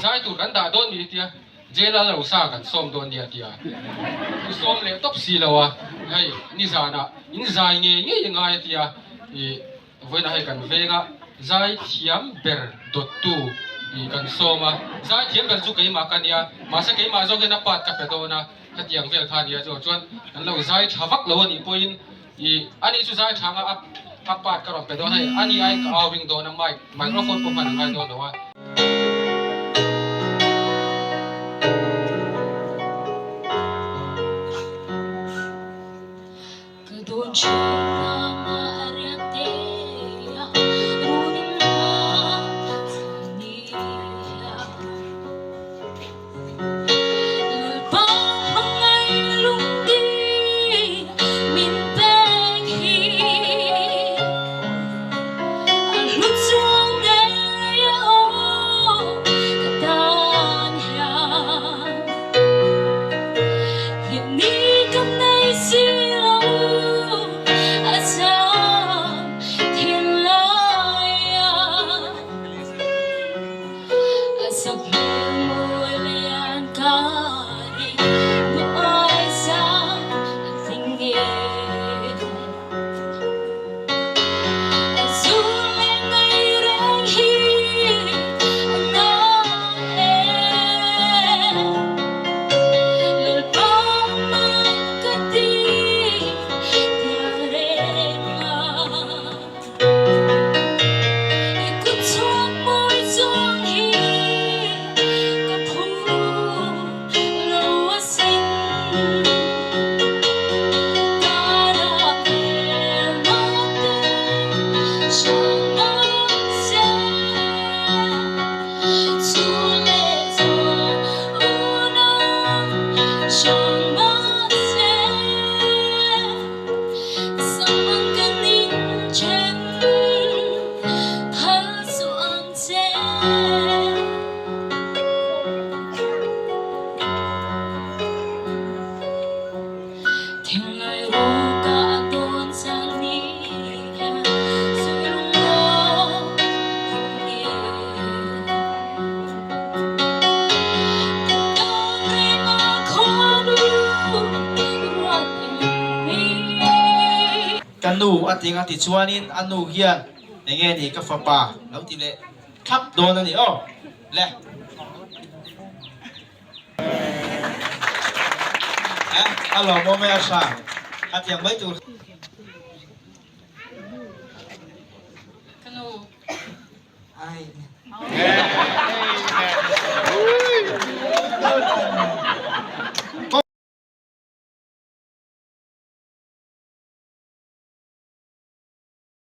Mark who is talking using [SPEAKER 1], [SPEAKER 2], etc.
[SPEAKER 1] Zai tur kan dah dawn ni tia Jail a lo sa kan sawm dawn nia tia i sawm leh tawp si lo a, hei nizanah in zai ngei ngei ngai a tia i vawiinah hei kan venga zai thiam ber dawttu i kan sawm a, zai thiam ber chu keimah ka nia mahse keimah zawk hian a part ka pe dawn a, hetiang vel kha a nia chu chuan kan lo zai tha vak lo a nih pawhin I ani chu zai thang a, a part ka rawn pe dawn hei, ani aiin ka au ring dawn a, mic, microphone pawh hman a ngai dawn lo a.
[SPEAKER 2] Ka dawn thin lama a riak te a, runin hma ni a.
[SPEAKER 3] Ka nu a ti nga tichuanin a nu hian enge ni ka fapa lo ti leh thlap dawn a ni aw le. A lawmawm e a hra a tiang mai tur.
[SPEAKER 4] Ka nu.
[SPEAKER 3] Ai.